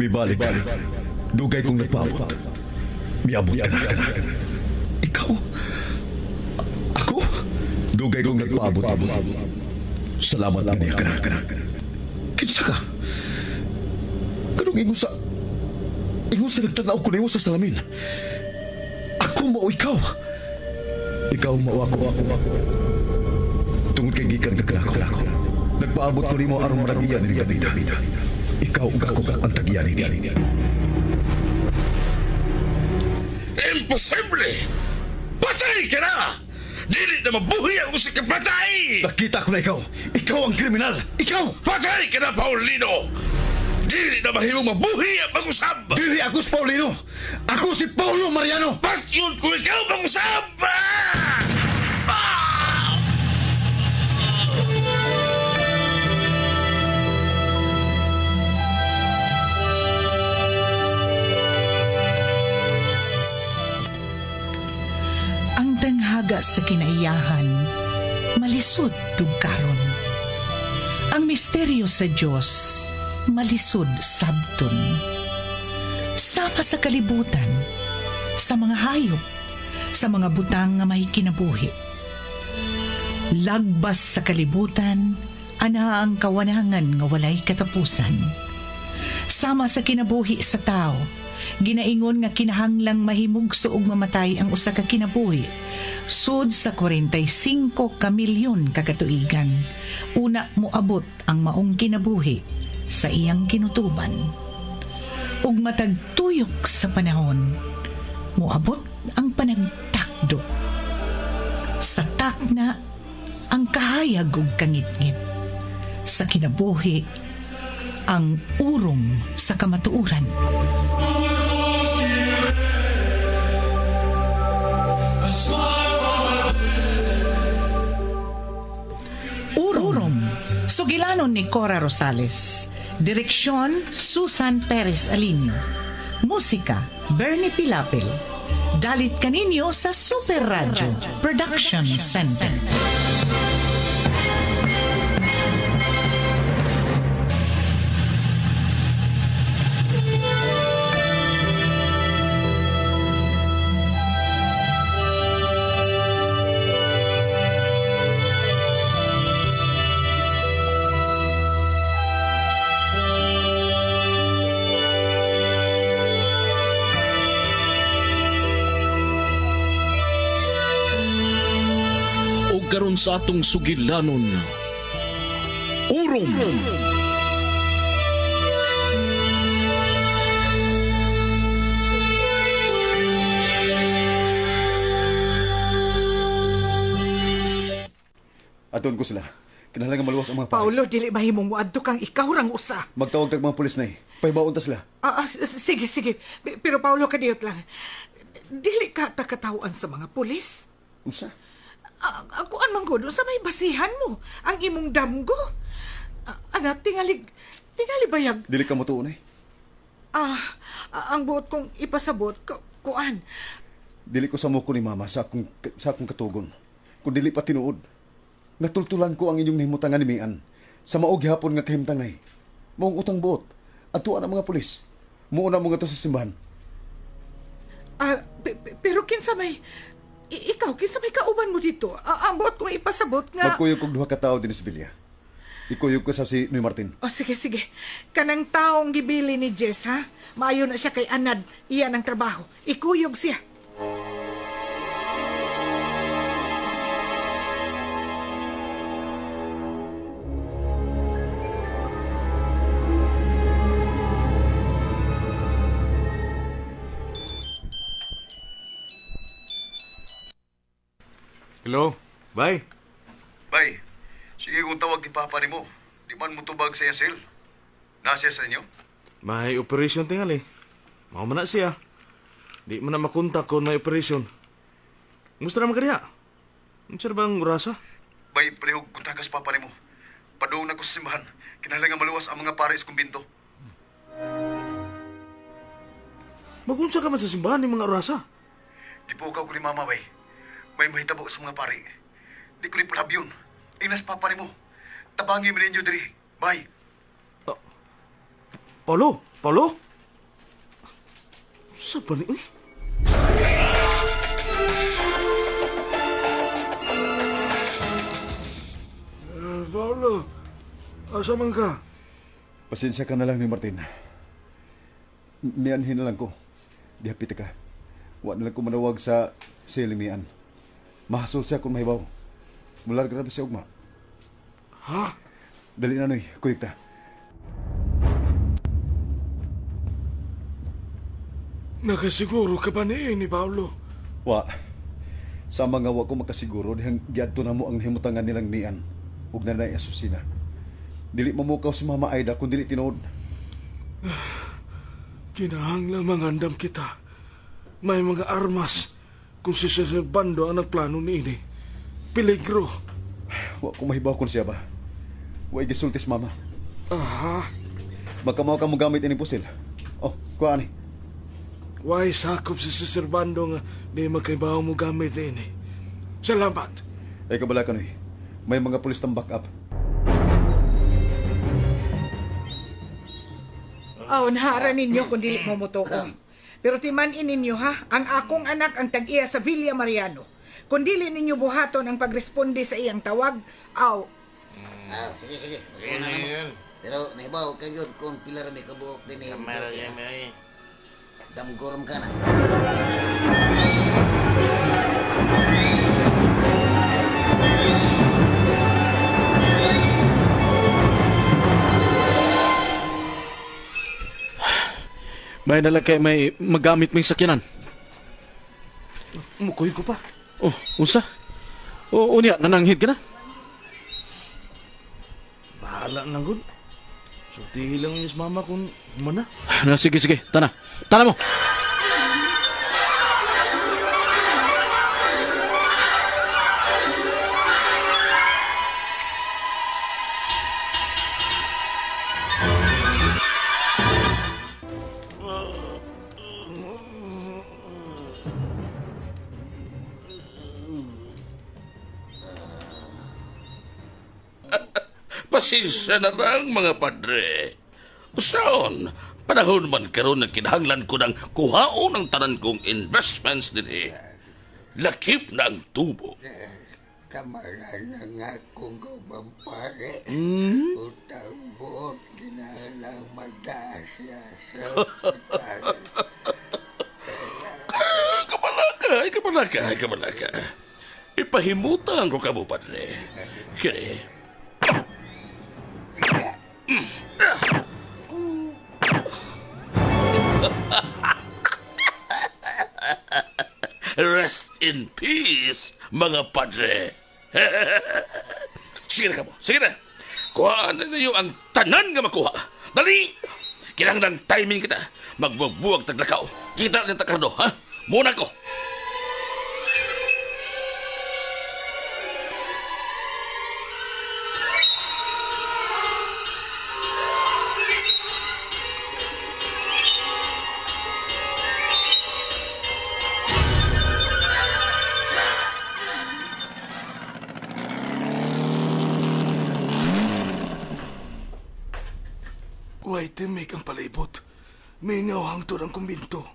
Mibalik ka. Dugay kong nagpaabot. Miabot ka na. Ikaw? Ako? Dugay kong nagpaabot. Salamat na niya ka na. Kinsa ka? Kanong ingon sa... Ingon sa nagtanaw ko nimo sa salamin. Ako mao ikaw. Ikaw mao ako. Tungod kay gikan ka kanako. Nagpaabot ko nimo aron managiya ni Gabida. Ikaw ug ako ang tagiya nini. Imposible! Patay ka na! Dili na mabuhi ang usa ka patay! Nakita ko na ikaw. Ikaw ang kriminal. Ikaw! Patay ka na, Paulino! Dili na mahimong mabuhi ang pag-usab! Dili ako si Paulino! Ako si Paulo Mariano! Patyon ko ikaw pag-usab! Ah! Ah! Ang tanghaga sa kinaiyahan, malisod tugkaron. Ang misteryo sa Diyos, malisod sabton. Sama sa kalibutan, sa mga hayop, sa mga butang nga may kinabuhi. Lagbas sa kalibutan, ana ang kawanangan nga walay katapusan. Sama sa kinabuhi sa tao, ginaingon nga kinahanglang mahimugso og mamatay ang usa ka kinabuhi. Sud sa 45 ka milyon ka katuigan, una moabot ang maong kinabuhi sa iyang kinutuban. Ug matag tuyok sa panahon, moabot ang panagtakdo. Sa takna, ang kahayag ug kangitngit. Sa kinabuhi, ang urom sa kamatuoran. Urom, sugilanon ni Cora Rosales. Direksyon, Susan Perez Alinio. Musika, Bernie Pilapil. Dalit kaninyo sa Super Radio Production Center. Karon sa atong sugilanon, Urom. Aton ko sila. Kinahanglan nga maluwas ang mga pare. Paulo, dili mahimong moadto kang ikaw rang usa. Magtawag tag mga pulis na eh. Pahibaon ta sila. Sige, sige. Pero Paulo, kadiyot lang. Dili ka takatawaan sa mga pulis. Unsa? Akuan man gud, sa may basihan mo ang imong damgo. Anak, tingali bayag. Dili ka motuon eh. Ang buot kong ipasabot, kuan. Dili ko samuko ni mama sa akong katugon. Kung dili pa tinuod. Natultulan ko ang inyong nahimutangan ni Mian. Sa mao gihapon nga kahimtang nay. Maong utang buot. Atuan ang mga pulis. Muuna mo nga to sa simbahan. Pero kinsa may ikaw, kinsa may kauban mo dito? Ang buot kong ipasabot nga... Magkuyog kog duha ka tawo dinhi sa Villa. Ikuyog ko sa si Noy Martin. O sige, sige. Kanang taong gibili ni Jess, ha? Maayo na siya kay Anad. Iyan ang trabaho. Ikuyog siya. Hello? Bye. Bye. Sige kung tawag ni Papa ni mo. Di man mo tubag sa iyang sale. Nasiya sa inyo? May operation tingali. Mao man na siya. Di man na makontak kung may operation. Musta naman ka diha? Unsa bang orasa? Bay, palihog kung tagas Papa ni mo. Padung na ko sa simbahan. Kinahanglan nga maluwas ang mga pare sa kumbinto. Magunsa ka man sa simbahan ni mga orasa? Gipukaw ko ni Mama, bay. May mahitabo sa mga pare. Di ko ni palabyon. Inas Papa ni mo. Tabangi mi ninyo diri. Bye. Paulo! Paulo? Sa ba ni? Paulo, asa man ka? Pasensya ka na lang ni Martin. Mianhin na lang ko. Dihapit ka. Wa na lang ko manawag sa silimian. Mahasol siya kung mahibaw. Mular ka na ba siya ugma? Ha? Dali na, Noy. Kuyog ta. Nakasiguro ka ba ni Paulo? Wa. Sa mga wa ko makasiguro dihang giadto na mo ang himutangan nilang mian ug nanay Asusina. Dili mamukaw si Mama Aida kung dili tinuod. Kinahanglan mangandam kita. May mga armas kung si Sir Bando ang nagplano niini. Peligro. Wa ko mahibaw kung siya ba. Wa gisultis mama. Aha. Baka mao ka mo gamit ining pusil. Oh, kuha ani. Why sakop si Sir Bando nga di magkaibaw mo gamit niini. Salamat. Ay kabala ka, Noy. May mga pulis tang back up. Oh, nahara ninyo kung dili mo motuo. Pero timan-in ninyo ha, ang akong anak ang tag-iya sa Villa Mariano. Kung dili ninyo buhaton ang pagresponde sa iyang tawag, aw, Sige, sige. Sige na mo. Pero nahibaw kayo kung pila ra may kabuok din eh. Damgorom ka na. May nalang kay may magamit may sakyanan. Mukoy ko pa. Oh, unsa? O, unya, nananghid ka na? Bahala na gud. Sultihi lang niya sa mama kung mana. Na, sige, sige. Tana. Tana mo! Pasensya na lang, mga padre. Usaon, panahon man karon na kinahanglan ko ng kuhaon ang tanan kong investments dinhi. Lakip na ang tubo. Kamalan na nga kung kaubang pare. Utang buot kinahanglang madaas siya sa ospital. Kamalaka, kamalaka, kamalaka. Ipahimutan ko kamo, padre. Kini. Rest in peace, mga padre. Sige na kamo, sige na. Kuhaan na ninyo ang tanan nga makuha. Dali! Kinahanglan timing kita. Magbubuwag taglakaw. Kita na takardo, ha? Muna ko. Way timik ang palibot. Mingaw hangtod ang kumbinto.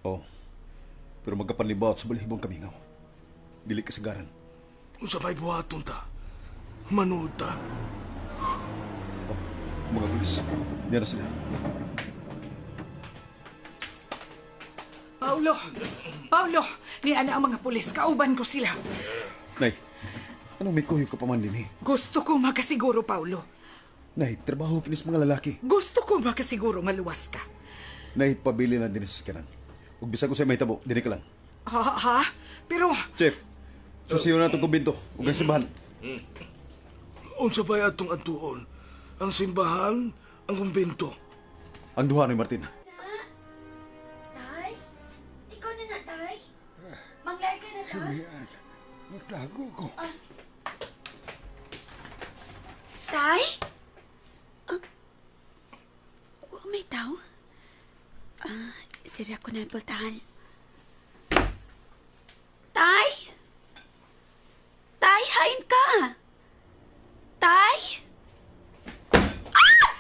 Oh. Pero magkapanlibaot sa balhibong kamingaw. Dili kasagaran. Unsa may buhaton ta? Manood ta. Oh, mga pulis. Diyan na sila. Paulo! Paulo! Niana ang mga pulis. Kauban ko sila. Nay, anong may kuhig ka pa man din eh? Gusto ko makasiguro, Paulo. Nay, trabaho kinis mga lalaki. Gusto ko makasiguro nga luwas ka. Nay, pabili lang din sa sakyanan. Ug bisag ko sa mahitabo, dili ka lang. Ha? Ha? Pero, Chef, susiyo na itong kumbinto. Ug ang simbahan. Unsa bay atong adtuon? Ang simbahan, ang kumbinto. Ang duha ni Martin. Tay? Ikaw na na, Tay? Manglayag ka na, Tay? Sumian, matago ko. Tay? May tao? Sira ko na pultahan. Tay? Tay, hain ka! Tay? Ah!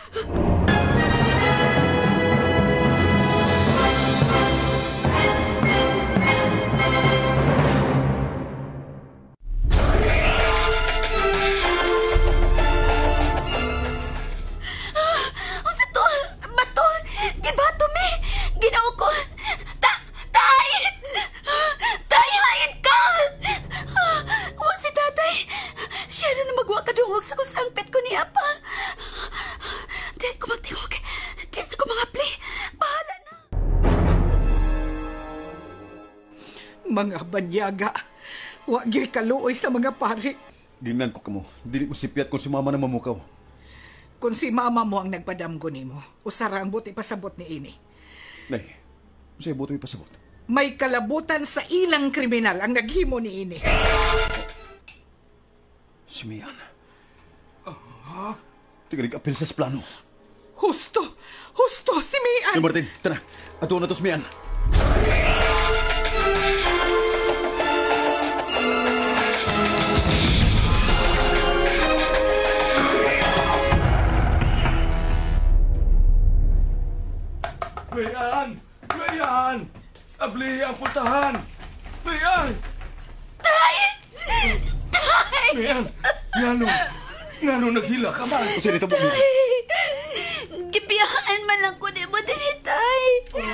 Mga banyaga. Wa gyud kaluoy sa mga pari. Gingnan ko kamo, dili mo sipyat kung si mama na mamukaw. Kung si mama mo ang nagpadamgo nimo, usara ang buti pasabot ni ini. Nay, unsay buti pasabot? May kalabutan sa ilang kriminal ang naghimo ni ini. Si Mian. Tingalig apil sa plano. Husto! Husto! Si Mian! Hey, Martin, tara. Ato na to si Mian. Mayan! Mayan! Abli ang pultahan! Mayan! Tay! Tay! Mayan! Ngano? Ngano naghila ka man? Usa nito mo. Gibiyahan man lang ko ni mo dili, Tay.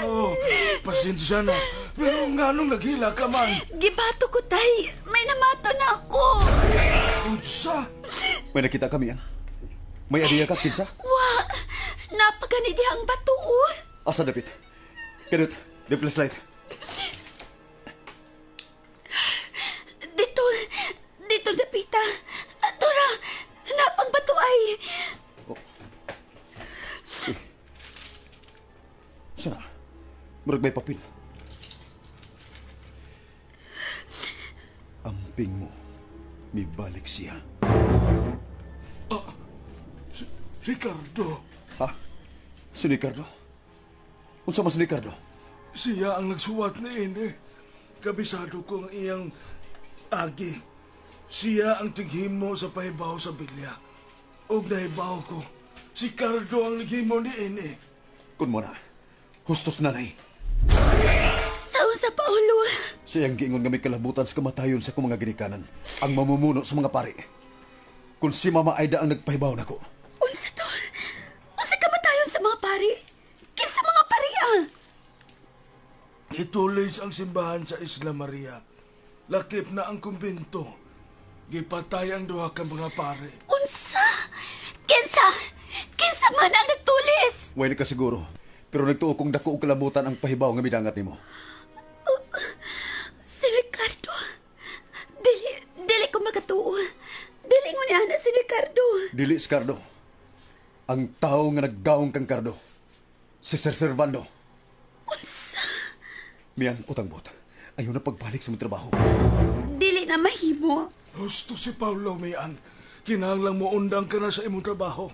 Oh, pasensya na. Pero nganong naghila ka man? Gibato ko, Tay. May namato na ako. Unsa? May nakita kami, ah. May adiya ka, kinsa? Wa! Napagani dihang bato, oh. Asa dapit? Kanut, the flashlight. Dito, dito dapita. Tora, napagbato ay. Oh. Eh. Sana? Murag may papel. Amping mo, mibalik siya. Ah, si Ricardo. Ha? Si Ricardo? Unsa man si Ricardo? Siya ang nagsuwat ni ini. Kabisado ko ang iyang agi. Siya ang tighimo sa pahibaw sa bilya. Og nahibaw ko, si Cardo ang naghimo ni ini. Kun mo na, hustos nanay. Saon sa Paolo? Siyang giingon nga may kalabutan sa kamatayon sa kong mga ginikanan. Ang mamumuno sa mga pari. Kung si Mama Aida ang nagpahibaw nako. Unsa to? Unsa kamatayon sa mga pari? Kinsa mga pari ah? Itulis ang simbahan sa Isla Maria. Lakip na ang kumbento. Gipatay ang duha ka mga pare. Unsa? Kinsa? Kinsa man ang nagtulis? Wala ka siguro. Pero nagtuo kong dako og kalabutan ang pahibaw nga midangat nimo. Si Ricardo. Dili, dili ko makatuo. Dili mo niya na si Ricardo. Dili si Cardo. Ang tao nga naggaong kang Cardo. Si Sir Servando. Unsa? Mian, utang bot. Ayaw na pagbalik sa mong trabaho. Dili na mahimo. Gusto si Paolo, Mian. Kinahanglang mo undang ka na sa imong trabaho.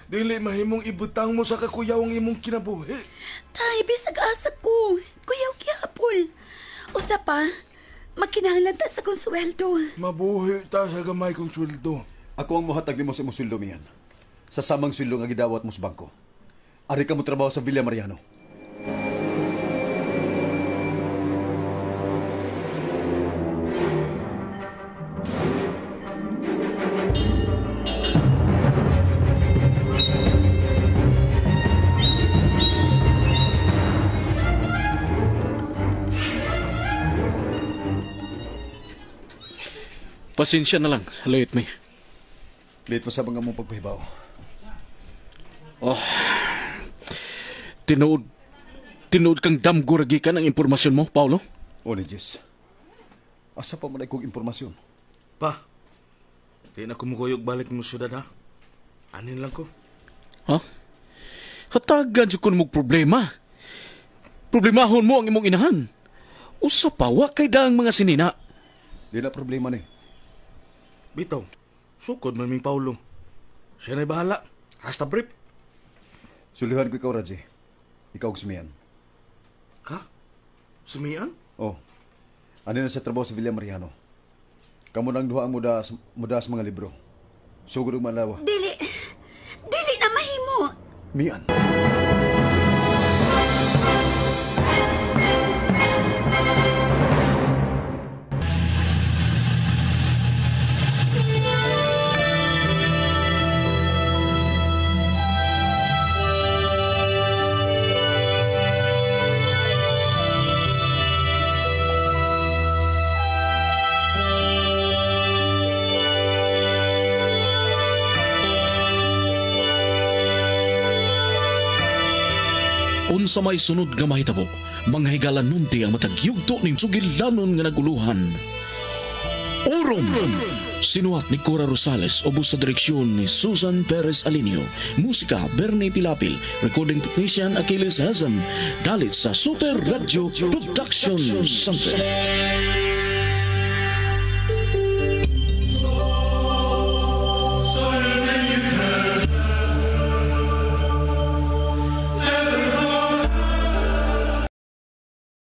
Dili mahimong ibutang mo sa kakuyaw ang imong kinabuhi. Tay, bisag asa ko. Kuyaw gihapon. Usa pa, magkinahanglan ta sa kong sweldo. Mabuhi ta sa gamay kong sweldo. Ako ang muhatag nimo sa imong sweldo, Mian. Sa samang sweldo nga gidawat mo sa bangko. Ari ka mo trabaho sa Villa Mariano. Pasensya na lang. Late me. Late pa sa mga mong pagpahibaw. Oh. Tinuod kang damgo ragi ka ng impormasyon mo, Paolo? O ni Jess. Asa pa man ay kong impormasyon? Pa, di na kumukuyog balik mo syudad, ha? Anin lang ko. Ha? Hatagan siya kung mong problema. Problemahon mo ang imong inahan. Usa pa, wa kay daang mga sinina. Di na problema ni. Bitaw, sukod man ming Paolo. Siya na'y bahala. Hasta brief. Sulihan ko ikaw, Raji. Ikaw og si Mian. Ka? Si Mian? Oh. Ano na sa trabaho sa Villa Mariano? Kamu nang duha ang muda sa mga libro. Sugod og malawa. Dili. Dili na mahimo. Mian. Unsa may sunod nga mahitabo, Mga higalanunti ang matag yugto ning sugilanon nga naguluhan. Orom! Sinuwat ni Cora Rosales, ubos sa direksyon ni Susan Perez Alinio. Musika, Bernie Pilapil. Recording technician, Achilles Hazem. Dalit sa Super Radio Production Center.